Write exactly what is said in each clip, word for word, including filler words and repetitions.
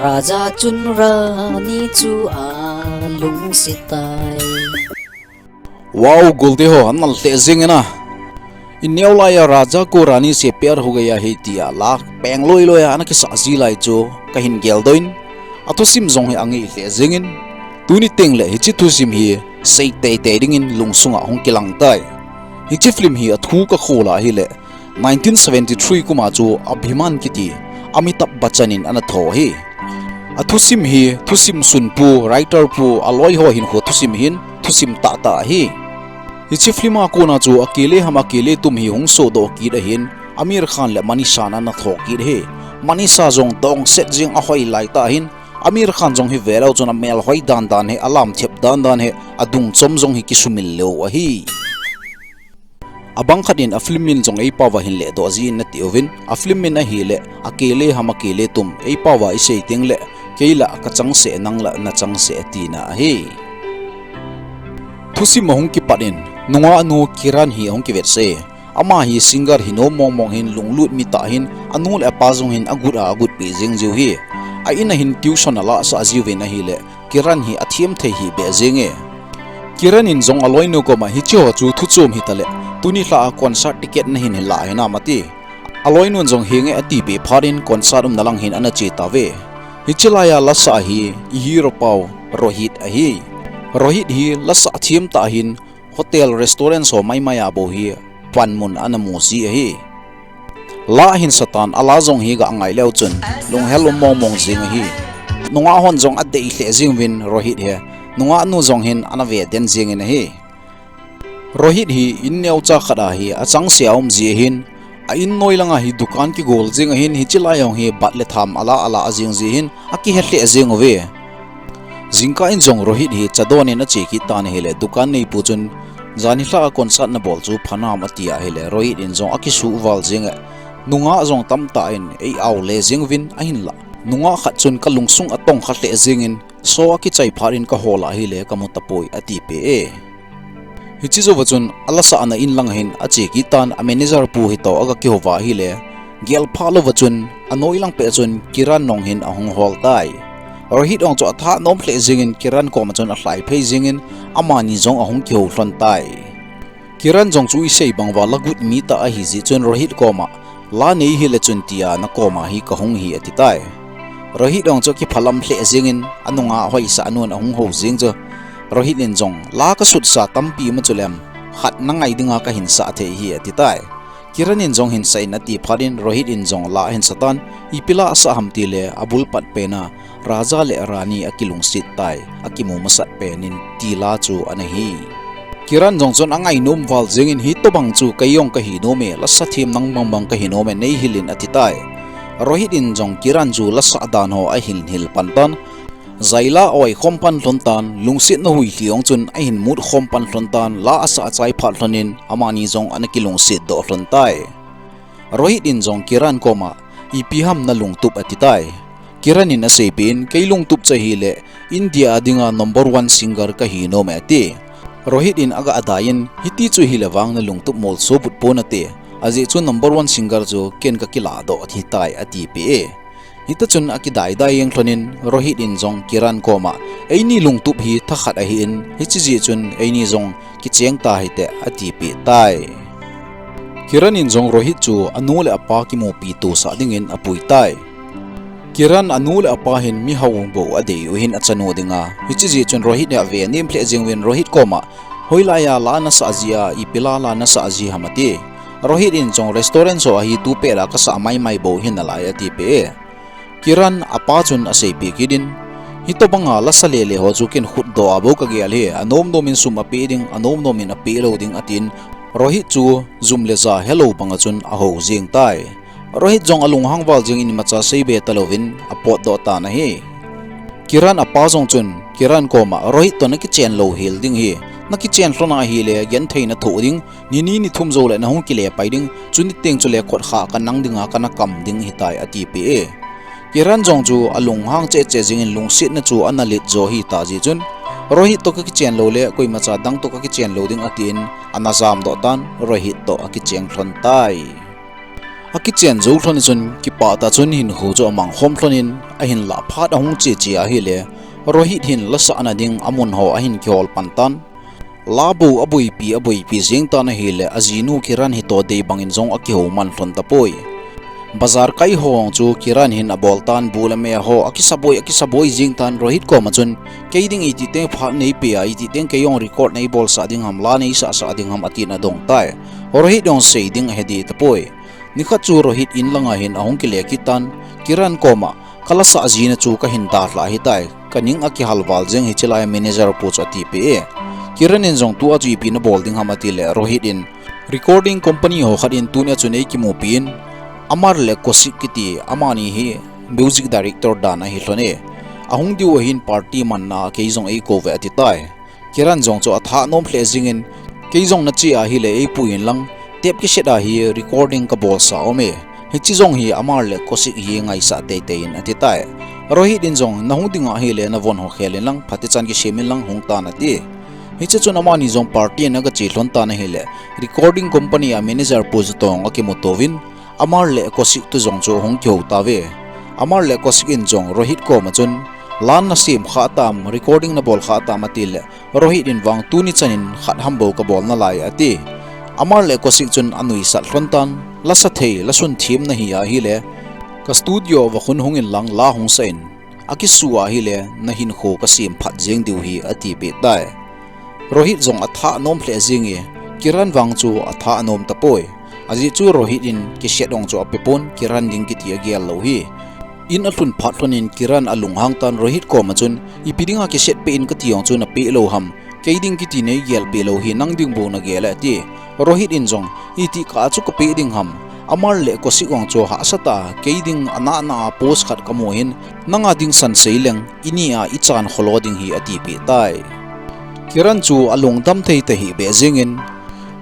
Raja chun Rani chu alungset tai. Wow, golte ho, anal lheh jeng in a. Ineo laiya Raja ko Rani se pyar ho gaya hai tia la peng loi loi a ana kisah ji lai chu kahin geldoh in, athusim jong hi angei lheh jeng in, tuni tengle hiche thusim hi sei teitei dingin lungsunga hung kilang tai. Hiche film hi athu kakholha ahile, nineteen seventy three kuma chu Abhiman kiti Amitabh Bachchan in ana tho ahi. Athusim hi thusim sunpu, writer pu, aloi ho hinkho thusim hin thusim tahtah ahi. Hiche film a kona chu Akele Hum Akele Tum hi hung sodoh kit ahin, Aamir Khan le Manisha in ana tho kit ahi. Manisha jong dongset jeng ahoi laitah ahin, Aamir Khan jong hi velou chun amel hoi dandan hi, alam thep dandan hi, adung chom jong hi kisumil lheh ahi. Abang khat in a film min jong eipao va hin ledoh jin nati uvin, a film min ahile Akele Hum Akele Tum, eipao va isei tengle, kei la kachangseh, nang la nachangseh tina ahi. Thusim ahung kipat in, nungah nu Kiran hi ahung kivetsah e. Ama hi singer hinom mong mong hin lunglut mi tah ahin, anu le apa jong hin agot a agotpi jeng jiu ahi. A in a hin tuition alahsah jiuvin ahile, Kiran hi athem thei hih beh jeng e. Kiran in jong aloinu koma hiche ho chu thuchom hitale, tuni lha a concert ticket nahin lah hinam ati. Aloinun jong henge atipeh phat in concert umna lang hin ana che tauve. Hiche laiya lasah hi i hero pau Rohit ahi. Rohit hi lasah them tah ahin, hotel, restaurant ho maimai a bou hi panmun ana mu ji ahi. La ahin satan, ala jong hi ga ngai leu chun lunghel um mong mong jeng ahi. Nungah hon jong adei lheh jeng uvin Rohit hi, nungah nu jong hin ana ve den jeng in ahi. Rohit hi in neocha khat a hi achangseh a um ji ahin, a in noi langa hi dukan kigol jeng ahin, hiche lai jong hi bat le tham ala ala jeng ji ahin, akihet lheh jeng uve. Jingkah in jong Rohit hi cha don in ache kit tan ahile, dukan neipu chun, janhi lha a concert nabol chu pha nam ati ahile, Rohit in jong akisuh val jeng e, nungah jong tamtah in ei ao le jeng uvin ahinla, nungah khat chun kalungsung atong kha lheh jeng in, show akichai phat in kaholha ahile kamu tapoi atipeh e. Hiche jouva chun alasahna in lang hin ache kit tan, a manager pu hitoh aga kihouva ahile, gel phat louva chun anoi lang peh chun Kiran nung hin ahung hol tai. Rohit jong chu atha nom lheh jeng in Kiran koma chun alhai phei jeng in amani jong ahung kihou lhon tai. Kiran jong chu isei bang uva la got mi tah ahi jeh chun Rohit koma, la nei hile chun tia nakoma hi kahung hi ati tai. Rohit jong chu akiphalam lheh jeng in anunga hoisah nun ahung hou jeng chu, Rohit in jong, la kasutsah tampi um a chuleh, khat nangai dinga kahin sah thei hi ati tai. Kiran in jong hin sah in ati phat in Rohit in jong la ahin sah tan, ipi la asah ham tile abul pat pen a Raja le Rani akilungset tai, akimu masat pen in ti la chu ana hi. Kiran jong chun angainom val jeng in, hitobang chu kei jong kahi nom e, lasa them nang bang bang kahi nom e, nei hil in ati tai. Rohit in jong Kiran chu lasah dan ho ahin hil pan tan, jaila oi khom pan lhon tan, lungsetna huilhi jong chun ahin mut khom pan lhon tan, la asah achai phat lhon in amani jong ana kilungset doh lhon tai. Rohit in jong Kiran koma, ipi ham nalungtup ati tai. Kiran in aseipeh in, kei lungtup chu ahile India a dinga number one singer kahi nom e ati. Rohit in aga adai in, hiti chu hile vang nalungtup molso but pon ati. Ajeh chu number one singer chu ken kakilah doh ahi tai atipeh e. Hita chun akidai dai jeng lhon in Rohit in jong Kiran koma, eini lungtup hi thakhat ahin, hiche jeh chun eini jong kicheng ta hite atipeh tai. Kiran in jong Rohit chu anu le apa kimupi tosah dingin apui tai. Kiran anu le apa hin mihao bou adei u ahin achanu dinga, hiche jeh chun Rohit hi ave nem lheh jeng uvin Rohit koma, hoilaiya la nasah ji a, ipi la la nasah ji ham ati. Rohit in jong restaurant ho a hi tupet a kasah maimai bou hinalai atipeh e. Kiran apa chun aseipeh kit in, hitobanga lasa lele ho chu ken khutdoh a bou kagel hi, anom nom in sum apeh ding, anom nom in apeh lou ding atin, Rohit chu jum le ja helou banga chun ahou jeng tai. Rohit jong alunghang val jeng in imacha seibe talouvin apotdoh tan ahi. Kiran apa jong chun Kiran koma, Rohit toh nakichen lou hel ding hi, nakichen lhon ahile genthei nathoh ding, ni ni ni thum joule nahung kile pai ding, chuni teng chule khotkha kanang dinga kana kam ding ahitai atipeh e. Kiran jong chu alunghang cheh cheh jeng in lungsetna chu ana let jo ahitah jeh chun, Rohit toh kakichen loule koimacha dang toh kakichen lou ding atin, ana jamdoh tan, Rohit toh akicheng lhon tai. Akichen jou lhon chun kipah tah chun hinkho chu amang khom lhon in ahin lah phat ahung che che ahile, Rohit hin lasah na ding amun ho ahin kihol pan tan. La bou aboipi aboipi jeng tan ahile, ajinu Kiran hi toh dei bangin jong akihou man lhon tapoi. Bazar kai ho chu Kiran hin abol tan, bu le me ho akisaboi akisaboi jeng tan, Rohit koma chun, "Kei ding itih teng phat neipe a, itih teng kei jong record neibolsah ding ham, la neisahsah ding ham," atin adong tai. Rohit jong sei ding ahe deh tapoi. Nikhat chu Rohit in langa hin ahung kile kit tan, Kiran koma, "Ka lasah jina chu kahin dalha ahitai, kaning akihal val jeng, hiche lai manager pu chu," atipeh e. Kiran in jong, "Tua chu ipi nabol ding ham?" atile, Rohit in, "Recording company ho khat in tunia chun eikimupi in, Amar le Kosik kiti, amani hi music director dan ahi lhon e. Ahung diu ahin party manna a kei jong eikou ve," ati tai. Kiran jong chu atha nom lheh jingin, "Kei jong nache ahile eipui inlang, tape cassette a hi recording kabolsa aum e. Hiche jong hi Amar le Kosik hi ngaisah teitei in," ati tai. Rohit in jong, "Nahung ding ahile navon ho khel inlang, phatechan kisem inlang hung tan," ati. Hiche chun amani jong party in agache lhon tan ahile, recording company a manager pu chu toh akimuto uvin, Amar le Kosik toh jong chu ahung kihou tauve. Amar le Kosik in jong Rohit koma chun, "La nasem kha tam, recording nabol kha tam?" atile, Rohit in vang, "Tuni chanin khat ham bou kabol nalai," ati. Amar le Kosik chun anuisat lhon tan, "Lasa thei, lasun them nahi ahile, ka studio a vakhun hung inlang la hung sah in, akisu ahile nahinkho kasem phat jeng diu ahi," atipeh tai. Rohit jong atha nom lheh jenge, Kiran vang chu atha nom tapoi. Ajeh chu Rohit in cassette ong chu apepon, Kiran ding kiti agel lou ahi. In alhun phat lhon in Kiran alunghang tan, Rohit koma chun, "Ipi dinga cassette pe in kati ong chu napeh lou ham? Kei ding kiti neigel peh lou ahi, nang ding bou nagel e," ati. Rohit in jong, "Itih kah a chu kapeh ding ham? Amar le Kosik ong chu hahsa tah a, kei ding anahna a post khat kamu hin, nanga ding san seileng, ini a ichan kholo ding ahi," atipeh tai. Kiran chu alungdam thei tahih beh jengin,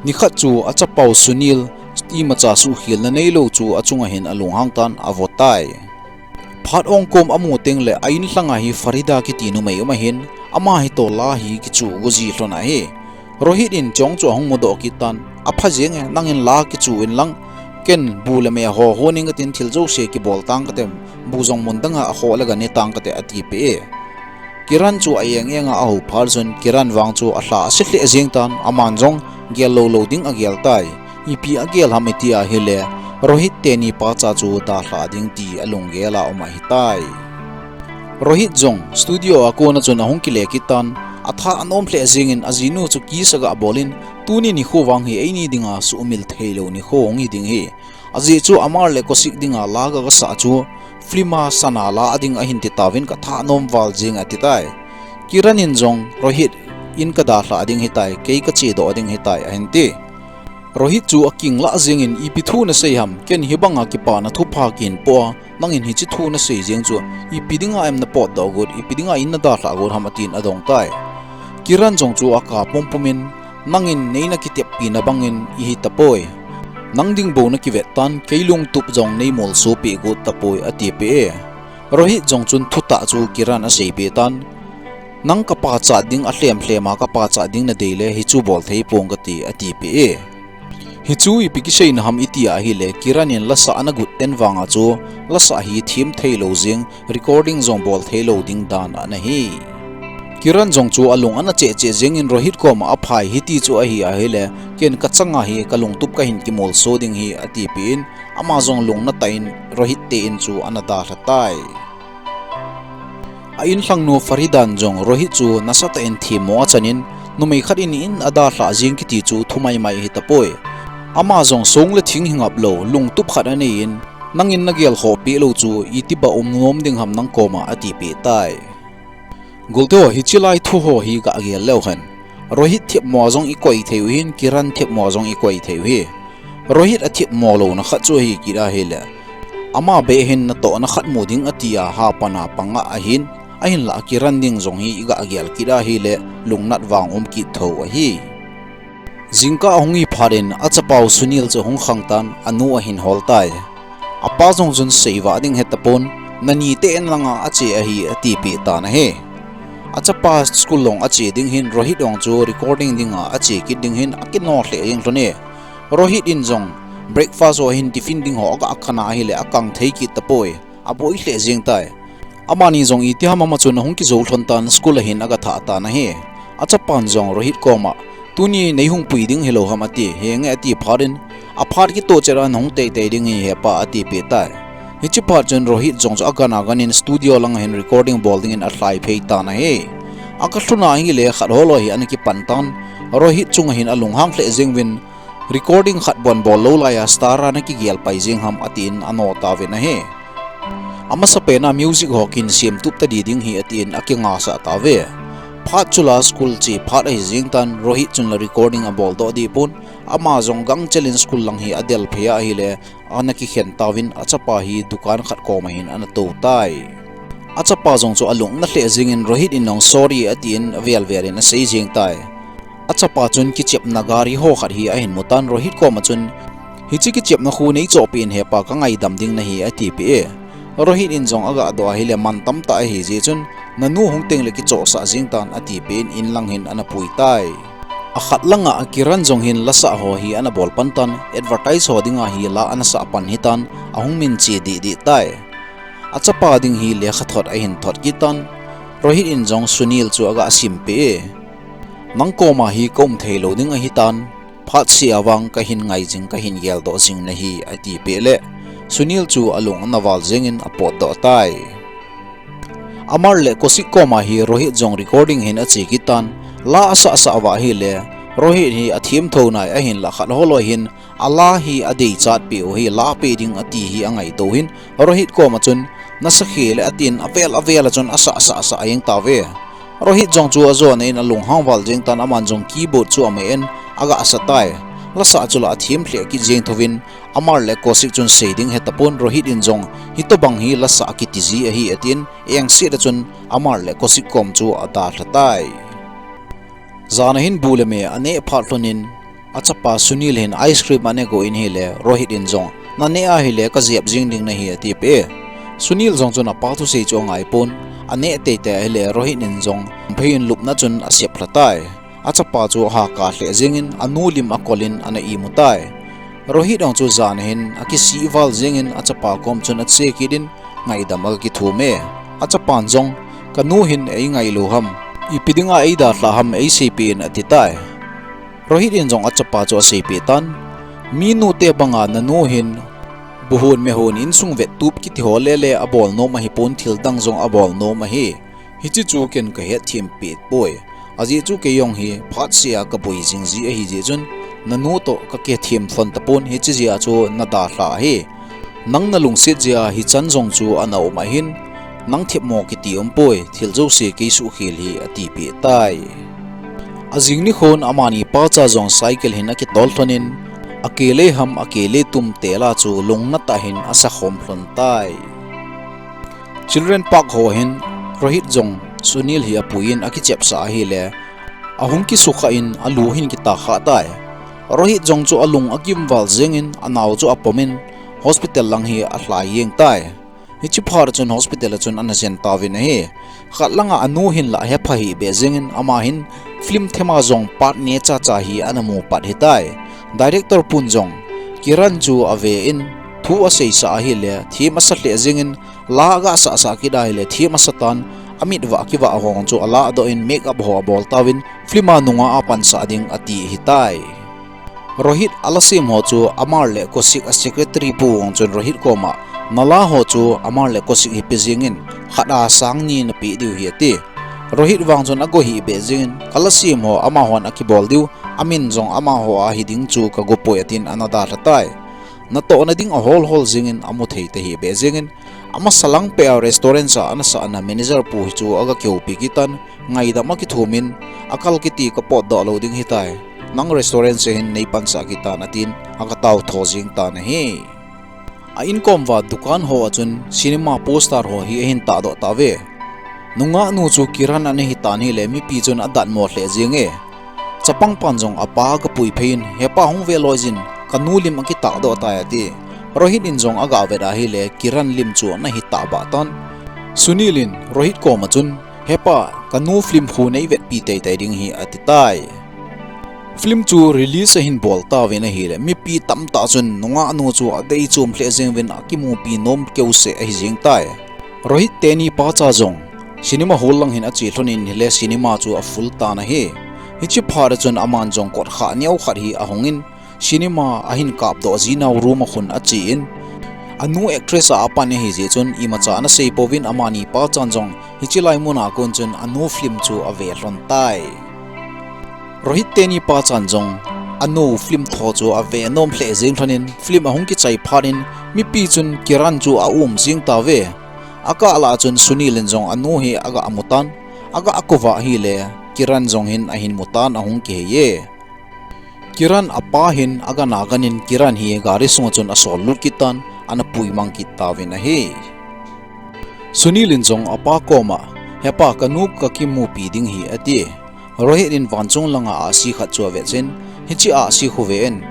nikhat chu achapau Sunil, imacha suhkhelna neilou chu achunga hin alunghang tan avo tai. Phat ong kom amu tengle a in lhanga hi Farida kiti numei um ahin, ama hi toh la hi kichu go ji lhon ahi. Rohit in chong chu ahung mudoh kit tan, "Apha jenge, nangin la kichu inlang, ken bu le me ho hon ing katin, thil jouse kibol tang kate, bu jong mun danga akhoh le gane tang kate," atipeh e. Kiran chu a eng enga ahou phat chun Kiran vang chu alha ase lheh jeng tan, aman jong gel lou lou ding agel tai. Ipi agel ham iti ahile, Rohit teni pacha chu dalha ding ti alunggel a um ahitai. Rohit jong studio a kona chun ahung kile kit tan, atha anom lheh jengin ajinu chu kiss aga bol in, "Tuni nikho vang hi eini dinga sumil theilou nikho hung hi ding ahi. Ajeh chu Amar le Kosik dinga la kagasah chu film a sana la a ding ahin ti tauvin katha nom val jeng," ati tai. Kiran in jong, "Rohit, in kadalha ding ahitai, kei kachedoh ding ahitai," ahin ti. Rohit chu akinglah jengin, "Ipi thu nasei ham, ken hibanga kipana thupha kahin po a, nangin hiche thu nasei jeng chu, ipi dinga em napotdoh got, ipi dinga in nadalha got ham?" atin adong tai. Kiran jong chu akap pumpum in, "Nangin neina kiteppi na bangin ihi tapoi. Nang ding bou nakivet tan, kei lungtup jong neimolso peh got tapoi," atipeh e. Rohit jong chun thutah chu Kiran aseipeh tan, "Nang kapachat ding alhem lhem a, kapachat ding nadei le hichu bol thei pong kati," atipeh e. Hichu ipi kiseina ham iti ahile, Kiran in lasah ana got ten vanga chu, lasah hi them theilou jeng, recording jong bol theilou ding dan ana hi. Kiran jong chu alung ana cheh cheh jengin Rohit koma aphai hiti chu ahi ahile, "Ken kachanga hi kalungtup kahin kimolso ding ahi," atipeh in, ama jong lung natah in Rohit te in chu ana dalha tai. A in lhangnu Faridan jong Rohit chu nasatah in themmo achanin, numei khat in in adalha jeng kiti chu thumaimai ahi tapoi. Ama jong song le thing hi ngap lou, lungtup khat anei in, "Nangin nagel khoh peh lou chu, iti ba um nom ding ham nang koma?" atipeh tai. Golte ho, hiche lai thu ho hi gagel leu hen, Rohit themmo jong ikoi thei u hin, Kiran themmo jong ikoi thei u hi. Rohit athemmo louna khat chu ahi kit ahile, ama beh hin natohna khat mu ding ati a, hapan a pang a ahin, ahinlah Kiran ding jong hi igagel kit ahile, lungnat vang um kit tho ahi. Jingkah ahung hi phat in achapau Sunil chu ahung khang tan, anu ahin hol tai. Apa jong chun seivah ding ahe tapon, "Nani te in langa ache ahi," atipeh tan ahi. Achapa school long ache ding hin, Rohit ong chu recording dinga ache kit ding hin akino lheh jeng lhon e. Rohit in jong breakfast ho hin tiffin ding ho aga khan ahile akang thei kit tapoi. Aboi lheh jeng tai. Amani jong itiham ama chun ahung kijou lhon tan school a hin aga thah tan ahi. Achapan jong Rohit koma, tuni nei hung pui ding hilou ham ati, henge ati phat in, aphat kitoh cheh a nahung teitei ding hi hepa atipeh tai. Hiche phat chun Rohit jong chu agan agan in studio lang a hin recording bol dingin alhai phei tan ahi. Aga lhun ahile khat ho loi hi ana kipan tan, Rohit chunga hin alunghang lheh jeng uvin, recording khat bon bol lou laiya star a nakigel pai jeng ham atin ano tauvin ahi. Amasapen a music ho kin siam tup tadi ding hi atin akingasah tauve. Phat chula school che phat ahi jeng tan Rohit chun la recording abol doh deh pon, ama jong gangchel in school lang hi adel phei ahile, ana kikhen tauvin achapa hi dukan khat koma hin ana tou tai. Achapa jong chu alung ana lheh jeng in Rohit in jong sorry atin avel vel in asei jeng tai. Achapa chun kichepna gari ho khat hi ahin mu tan Rohit koma chun, hiche kichepna khu nei chohpeh in hepa ka ngaidam ding nahi atipeh e. Rohit in jong aga doh ahile man tamtah ahi jeh chun, nanu hung tengle kichohsah jeng tan atipeh in in lang hin ana pui tai. Akhat langa Kiran jong hin lasah ho hi ana bol pan tan, advertise ho dinga hi la ana sah pan hitan, ahung minche deh deh tai. Achapa ding hi lekhathot ahin thot kit tan, Rohit in jong Sunil chu aga simpeh e. Nang koma hi ka um thei lou ding ahitan, phatseh a vang kahin ngai jing kahin geldoh jing nahi atipeh le, Sunil chu alung ana val jeng in apotdoh tai. Amar le Kosik koma hi Rohit jong recording hin ache kit tan, la asah sah uva ahile, Rohit hi athem thou nai ahinlah khat ho loi hin, ala hi adeichat peh u hi la peh ding ati hi angaito hin, Rohit koma chun, nasakhe le atin avel avel a chun asah sah sah jeng tauve. Rohit jong chu ajona in alunghang val jeng tan aman jong keyboard chu ameh in aga sa tai. Lasah chu la athem lheh kit jeng thouvin Amar le Kosik chun sei ding hetapon Rohit in jong hitobang hi lasah kiti ji ahi atin engset a chun Amar le Kosik kom chu adalha tai. Jan a hin bu le me aneh phat lhon in achapa Sunil hin ice cream aneh go in ahile Rohit in jong naneh ahile kajep jing ding nahi atipeh e. Sunil jong chun apa thusei chu angaipon aneh teitei ahile Rohit in jong phei in lupna chun asep lha tai. Achapa chu ahakah lheh jeng in anu lim akol in ana imu tai. Rohit jong chu jan a hin akisih val jeng in achapa kom chun ache kit in ngaidam aga kithum e. Achapan jong kanu hin eingailou ham, ipi dinga eidalha ham eiseipeh in ati tai. Rohit in jong achapa chu aseipeh tan, minute banga nanu hin buhon mehon insung vettup kiti ho lele abol nom ahipon thil dang jong abol nom ahi. Hiche chu ken kahet thempeh poi. Ajeh chu kei jong hi phatseh a kaboi jing ji ahi jeh chun nanu toh kakithem lhon tapon hiche jeh a chu nadalha ahi. Nang nalungset jeh a hichan jong chu ana um ahin, nang themmo kiti umpoi, thil jouse kei suhkhel hi atipeh tai. Ajing nikhon amani pacha jong cycle hin akitol lhon in, akele ham akele tum tela chu lungna tah hin asakhom lhon tai. Children Park ho hin Rohit jong Sunil hi apuiyin akichepsah ahile, ahung kisukha in alu hin kitah kha tai. Rohit jong chu alung agim val jeng in anao chu apom in hospital lang hi alhai jeng tai. Hiche phat chun hospital a chun ana jen tauvin ahi. Khat langa anu hin la hepha hih beh jeng in ama hin film thema jong part nechacha hi ana mu pat hitai. Director pun jong Kiran chu ave in thu aseisah ahile them asa lheh jeng in la aga sahsah kit ahile them asa tan amit vah kivah ho chu alahdoh in makeup ho abol tauvin film a nunga apansah ding ati hitai. Rohit alasem ho chu Amar le Kosik a secretary pu vang chun Rohit koma nala ho chu Amar le Kosik hi pe jeng in khat a sang ni napeh diu hi ati. Rohit vang chun ago hih beh jeng in kalasem ho amahon akibol diu, amin jong amaho a hiding chu kago poi atin ana dalha tai. Natohna ding ahol hol jeng in amu thei tahih beh jeng in amasa lang peh a restaurant a ana sahna manager pu hi chu aga kihoupi kit tan ngaidam akithum in akal kiti kapotdoh lou ding hitai. Nang restaurant a hin neipansah kit tan atin aga taotho jeng tan ahi. A inkom uva dukan ho a chun cinema poster ho hi ahin tahdoh tauve. Nungah nu chu Kiran ana hitan ahile mipi chun adatmo lheh jenge. Chapang pan jong apa aga puiphei in, hepa hung ve loi jin, kanu lim akitahdoh tai ati. Rohit in jong aga vet ahile Kiran lim chu ana hitah bah tan. Sunil in Rohit koma chun, hepa, kanu film khu neivetpi teitei ding hi ati tai. Film chu release ahin bol tauvin ahile, mipi tamtah chun nungah nu chu adei chom lheh jeng uvin akimupi nom keuseh ahi jeng tai. Rohit teni pacha jong cinema hall lang hin ache lhonin hile cinema chu a full tan ahi. Hiche phat a chun aman jong kot kha neo khat hi ahungin, cinema ahin kapdoh jinau room a khun achen, anu actress a apan ahi jeh chun imacha ana sei pouvin amani pachan jong hiche lai muna kon chun anu film chu ave lhon tai. Rohit teni pachan jong anu film tho chu ave nom lheh jeng lhonin film ahung kichai phat in mipi chun Kiran chu aum jeng tauve. Akah lah a chun Sunil in jong anu hi aga mu tan, aga kou va ahile Kiran jong hin ahin mu tan ahung kihei e. Kiran apa hin aga na ganin Kiran hi gari sunga chun asol lut kit tan ana puimang kit tauvin ahi. Sunil in jong apa koma, "Hepa, kanu kakimupi ding hi," ati. Rohit in vanchung langa ahsi khat chu avet in, "Hiche ahsi khu ven.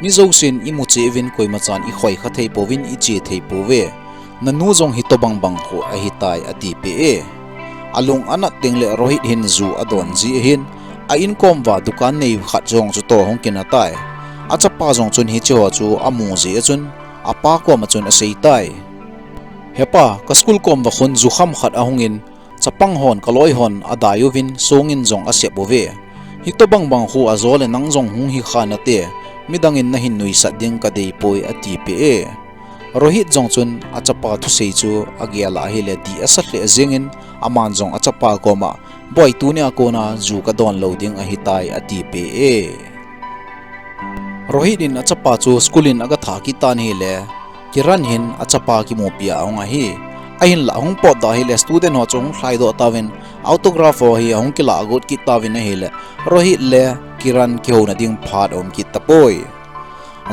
Mi jousen imu cheh uvin koimachan ikhoi kha thei pouvin iche thei pouve. Nanu jong hitobang bang khu ahitai," atipeh e. Alung anat tengle Rohit hin ju adon ji ahin, a inkom uva dukan nei khat jong chutoh hung kina tai. Achapa jong chun hiche ho chu amu ji a chun, apa koma chun asei tai. "Hepa, ka school kom uva khun jukham khat ahungin, chapang hon kaloi hon adai uvin songin jong asep uve. Hitobang bang khu ajole nang jong hung hi kha nate, midangin nahin nuisat ding kadei poi," atipeh e. Rohit jong chun achapa thusei chu agel a ahile dih asa lheh jengin aman jong achapa koma, "Boi, tunia kona ju kadon lou ding ahitai," atipeh e. Rohit in achapa chu school in aga thah kit tan ahile, Kiran hin achapa kimupi a ahung ahi. Ahinlah ahung potdoh ahile student ho chu ahung lhaidoh tauvin autograph ho hi ahung kilah got kit tauvin ahile, Rohit le Kiran kihouna ding phat aum kit tapoi.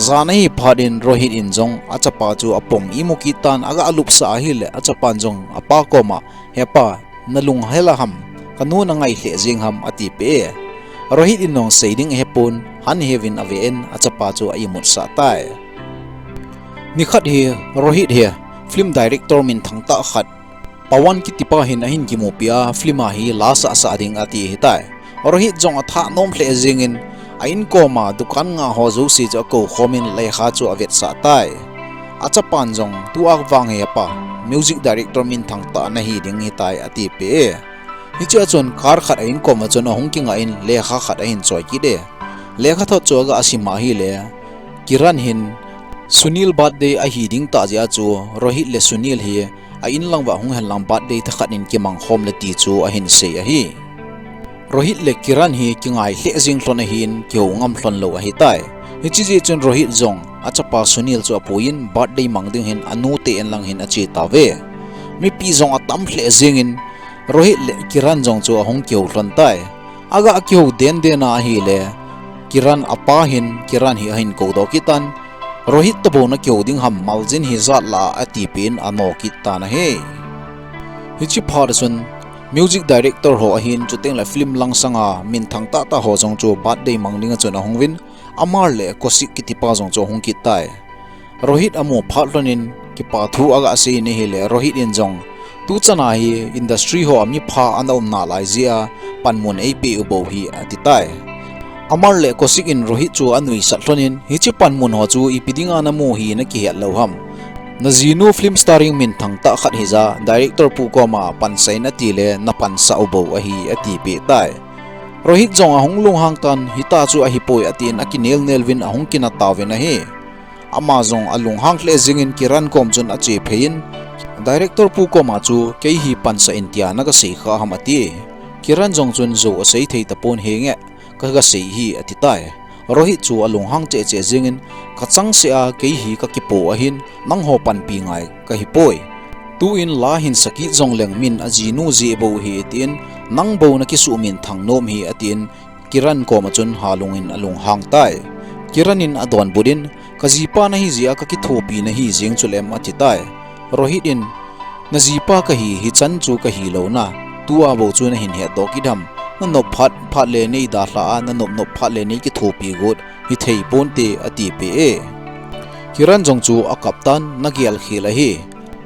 Jan ahi phat in Rohit in jong achapa chu apom imu kit tan aga alupsah ahile achapan jong apa koma, "Hepa, nalung hel a ham, kanu nangai lheh jeng ham," atipeh e. Rohit in jong sei ding ahepon, han heuvin aven achapa chu aimutsah tai. Nikhat hi Rohit hi film director minthang tah khat Pawan kitipa hin ahin kimupi a film a hi la sahsah ding ati ahitai. Rohit jong athah nom lheh jengin, a inkoma dukan nga ho jouse chu akou khomin lekha chu avetsah tai. Achapan jong, "Tua vang hi hepa, music director minthang tah nahi ding hitai," atipeh e. Hichea chun car khat a inkoma chun ahung kingah in lekha khat ahin choi kit e. Lekha thot chu aga sim ahile, Kiran hin Sunil birthday ahi ding tah jeh a chu Rohit le Sunil hi a inlang uva hung henlang birthday thakhat in kimang khom le ti chu ahin sei ahi. Rohit le Kiran hi kingai lheh jeng lhon ahin kihou ngam lhon lou ahitai. Hiche jeh chun Rohit jong achapa Sunil chu apuiyin birthday mang ding hin anu te in lang hin ache tauve. Mipi jong atam lheh jengin Rohit le Kiran jong chu ahung kihou lhon tai. Aga kihou den den a ahile, Kiran apa hin Kiran hi ahin koudoh kit tan, "Rohit tobou nakihou ding ham, maljin hijat lah a," atipeh in ano kit tan ahi. Hiche phat a chun music director ho ahin, chuteng le film langsang a minthang tahtah ho jong chu birthday mang dinga chun ahung uvin, Amar le Kosik kitipa jong chu ahung kit tai. Rohit amu phat lhonin kipa thu aga seiyin ahile, Rohit in jong, "Tuchan a hi industry ho a mipha ana um nalai jeh a panmun eipeh u bou hi," ati tai. Amar le Kosik in Rohit chu anuisat lhonin, "Hiche panmun ho chu ipi dinga namu hi nakihet lou ham? Najinu film starring minthang tah khat hija director pu koma pansah in atile napansah u bou ahi," atipeh tai. Rohit jong ahung lunghang tan, "Hita chu ahipoi," atin akinel nel uvin ahung kina tauvin ahi. Ama jong alunghang lheh jengin Kiran kom chun ache pheiyin, "Director pu koma chu kei hi pansah in tia naga sei kha ham?" ati. Kiran jong chun, "Jou asei thei tapon, henge, kaga sei hi," ati tai. Rohit chu alunghang cheh cheh jengin, "Kachangseh a kei hi kakipo ahin, nangho panpi ngai kahipoi. Tuin la hin sakit jongleng min ajinu jeh bou hi," atin, "Nang bou nakisuh minthang nom hi," atin, Kiran koma chun halungin alunghang tai. Kiran in adonbut in, "Kajipa nahi jeh a kakithopi nahi jeng chulem?" ati tai. Rohit in, "Najipa kahi, hichan chu kahi lou na. Tua bou chu nahin hetdoh kit ham? Nanop phat phat le neidalha a, nanop nop phat le neikithopi got hithei ponte," atipeh e. Kiran jong chu akap tan, "Nagel khel ahi.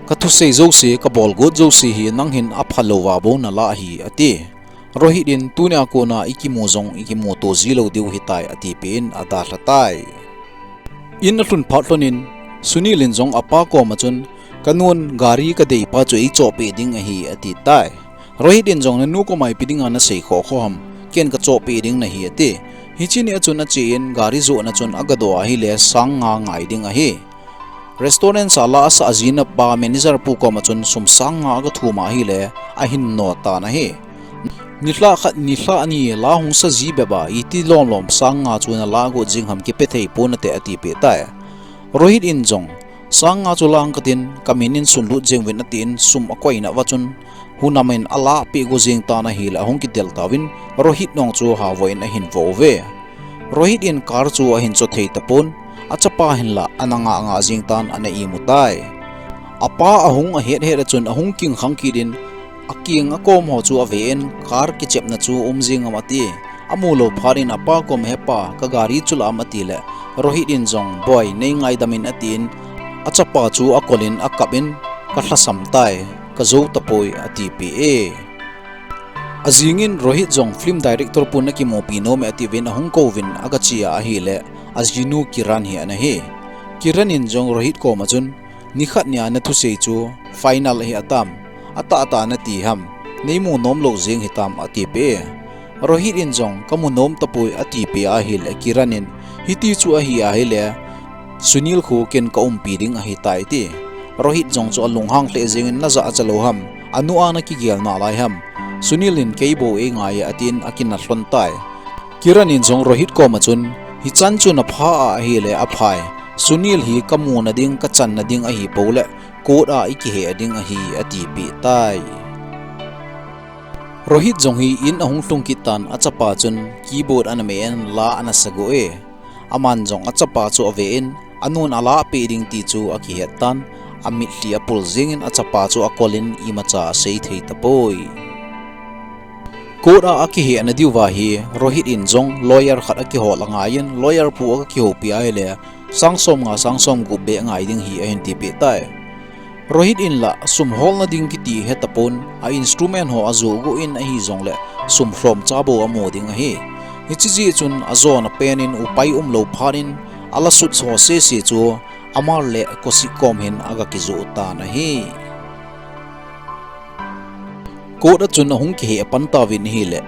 Kathusei jouse, kabol got jouse hi nang hin aphalou va bou nalah ahi," ati. Rohit in tunia kona ikimu jong ikimuto jilou diu hitai atipeh in adalha tai. In alhun phat lhonin Sunil in jong apa koma chun, "Kanun gari kadeipa chu eichohpeh ding ahi," ati tai. Rohit in jong, "Nanu koma ipi dinga nasei khoh khoh ham? Ken kachohpeh ding nahi," ati. Hiche nia chun achen gari johna chun agadoh ahile sang nga ngai ding ahi. Restaurant sala asah jina pa manager pu koma chun sum sang nga agathum ahile ahin notan ahi. Nilhah khat nilhah ni la hung sa ji bep a iti lom lom sang nga chu nala got jing ham, kipe thei pon nate atipeh tai. Rohit in jong, "Sang nga chu lang katin, kamin in sunlut jeng uvin," atin sum akoina uva chun hunam in alahpeh go jeng tan ahile ahung kidel tauvin Rohit nung chu havoh in ahin vo uve. Rohit in car chu ahin choh thei tapon, achapa hinlah ana ngah ngah jeng tan ana imu tai. Apa ahung ahet het a chun ahung kingkhang kit in akeng akom ho chu ave in car kichepna chu um jing am ati. Amu lou phat in apa kom, "He pa, ka gari chu la am?" atile Rohit in jong, "Boi, nei ngaidam in," atin achapa chu akol in akap in, "Kalhasam tai, kajou tapoi," atipeh e. Ajing in Rohit jong film director pun akimupi nom e atiuvin ahung kouvin agache a ahile ajinu Kiran hi ana hi. Kiran in jong Rohit koma chun, "Nikhat nia nathusei chu final ahi atam? Atahtah nati ham? Neimu nom lou jeng hitam?" atipeh e. Rohit in jong, "Kamu nom tapoi," atipeh ahile Kiran in, "Hiti chu ahi ahile Sunil khu ken kaumpi ding ahitai," ati. Rohit jong chu alunghang lheh jeng in, "Najah acha lou ham? Anu a nakigel nalai ham? Sunil in kei bou eingai e," atin akinah lhon tai. Kiran in jong Rohit koma chun, "Hichan chu napha a ahile aphai. Sunil hi kamuna ding, kachanna ding ahi poule court a ikihei ding ahi," atipeh tai. Rohit jong hi in ahung lhung kit tan achapa chun keyboard ana me in la ana sa go e. Aman jong achapa chu ave in anun alahpeh ding ti chu akihet tan, amitlhi apul jeng in achapa chu akol in imacha asei thei tapoi. Court a akihei na diuva hi Rohit in jong lawyer khat akihol angai in lawyer pu akihoupi ahile sang som nga sang som gup beh ngai ding hi ahin tipeh tai. Rohit in lah sum holna ding kiti hetapon, a instrument ho ajoh go in ahi jongle sum lhomcha bou amu ding ahi. Hiche jeh chun ajona pen in upai umlou phat in ala sut ho sese chu Amar le Kosik kom hin aga kijoh tan ahi. Court a chun ahung kihei apan tauvin ahile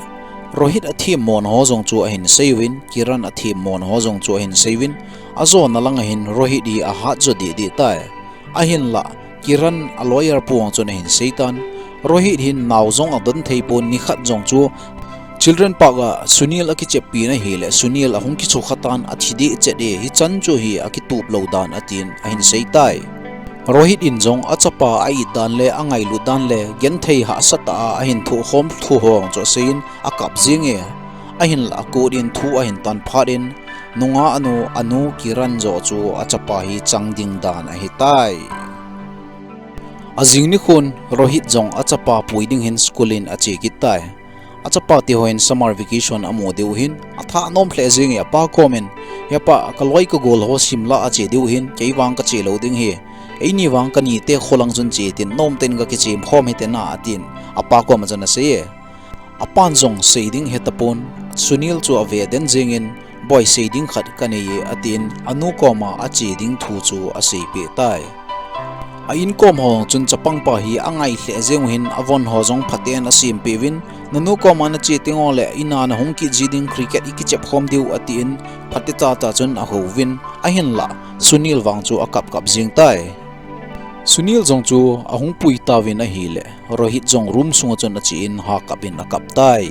Rohit athemmona ho jong chu ahin seiyuvin, Kiran athemmona ho jong chu ahin seiyuvin, ajona langa hin Rohit hi ahat jo deh deh tai. Ahinlah Kiran a lawyer pu ang chun ahin seitan, Rohit hin nao jong adon thei pon, nikhat jong chu Children Park a Sunil akicheppi na hile Sunil ahung kisukha tan athi deh chet e, hichan chu hi akitup lou dan atin ahin seitai. Rohit in jong achapa a-it dan le angailut dan le genthei hahsa tah a ahin thoh khom thu ho ang chu aseiyin akap jing e. Ahinlah court in thu ahin tan phat in nungah anu, anu Kiran jo chu achapa hi chang ding dan ahitai. Ajing nikhon Rohit jong achapa pui ding hin school in ache kit tai. Achapa te hon summer vacation amu diu hin athah nom lheh jing e, apa kom in, "Hepa, kaloi kagol ho Shimla ache diu hin, kei vang kache lou ding hi. Eini vang kanite kholang chun che tin, nomtah in kakichem khom hite na," atin apa koma chun asei e. Apan jong sei ding hetapon, Sunil chu ave den jing in, "Boi, sei ding khat kanei e," atin anu koma ache ding thu chu aseipeh tai. A inkom ho chun chapang pa hi angai lheh jeng u hin avon ho jong phaten asempeh uvin, "Nanu koma nache teng uleh ina nahung kit ji ding, cricket ikichep khom diu," atin phatecha cha chun ahouvin, ahinlah Sunil vang chu akap kap jing tai. Sunil jong chu ahung pui tauvin ahile Rohit jong room sunga chun ache in ha kap in akap tai.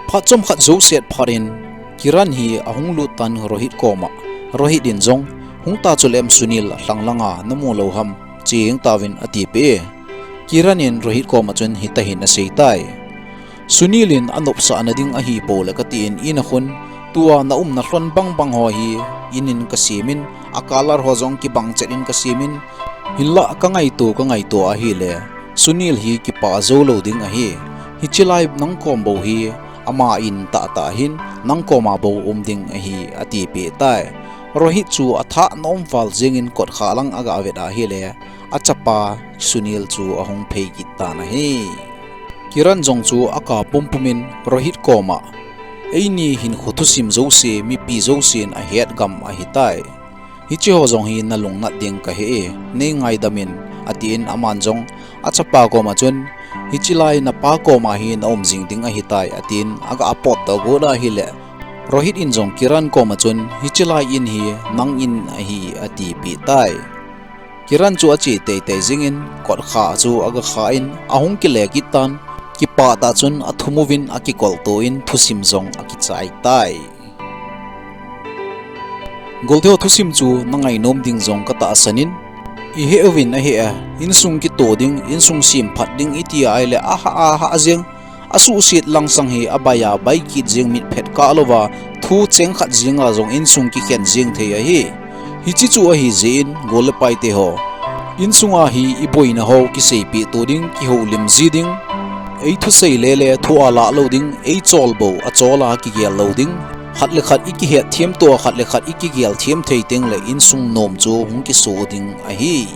Phat chomkhat jouset phat in Kiran hi ahung lut tan Rohit koma. Rohit in jong, "Hung ta chuleh em Sunil, alhang langa namu lou ham, che hing tauvin," atipeh e. Kiran in Rohit koma chun hitahin aseitai. Sunil in anopsah na ding ahi poule katin, ina khun tua naumna lhon bang bang ho hi in in kasemin, a colour ho jong kibang chet in kasemin, hinlah kangaito, kangaito ahile Sunil hi kipa jou lou ding ahi. Hiche lai nang kom bou hi ama in tahtah hin nang koma bou um ding ahi, atipeh tai. Rohit chu athah nom val jing in kot kha lang aga vet ahile achapa Sunil chu ahung phei kit tan ahi. Kiran jong chu aka pumpum in Rohit koma, "Eini hinkho thusim jouse mipi jousen ahet gam ahitai. Hiche ho jong hi nalungnat ding kahe e, neingaidam in," atin aman jong achapa koma chun, "Hiche lai napa koma hi naum jing ding ahitai," atin aga apot doh got ahile, Rohit in jong Kiran koma chun, "Hiche lai in hi nang in ahi," atipeh tai. Kiran chu ache teitei jingin, kotkha chu aga kha in, ahung kile kit tan, kipah tah chun athum uvin akikolto in thusim jong akichai tai. Golteho, thusim chu nangainom ding jong katahsan in, ihe uvin ahi a, insung kito ding, insung semphat ding iti ahile ahah ahah jeng, asuhset langsang hi abai a bai kit jeng, mitphet kah louva thu cheng khat jenga jong insung kikhen jeng thei ahi. Hiche chu ahijeh in gol le paite ho, insunga hi iboina ho kiseipeh to ding, kihoulim ji ding, eithusei lele thu alah lou ding, eichol bou achol a kigel lou ding, khat le khat ikihet them to a, khat le khat ikigel them thei tengle insung nom chu hung kiso ding ahi.